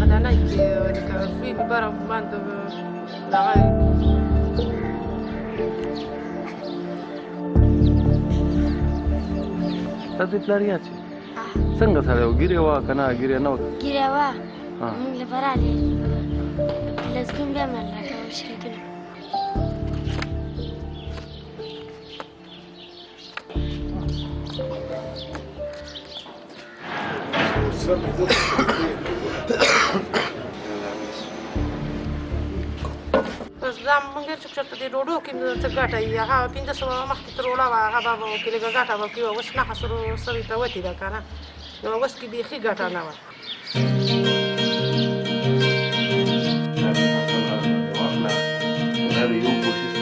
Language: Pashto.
فلانه کې لکه زوی مې بره باندې دغه. تاسو پلار یاد شي څنګه سړی و؟ ږیرې وه که نه ږیرې نه وه؟ ږیره وه. موږ له به راغلې لسګون بیا مې راکول شرطونه. بس دا مونږ چې چېرته دې ډوډو کې څه ګټه وي، هغه 500 مخکې تروړه وه، هغه به کې لږه ګټه به کې وه. اوس 900 ته وتې ده که نه، نو اوس کې بیخي ګټه نه وه. واخله، دا د یو کوشش.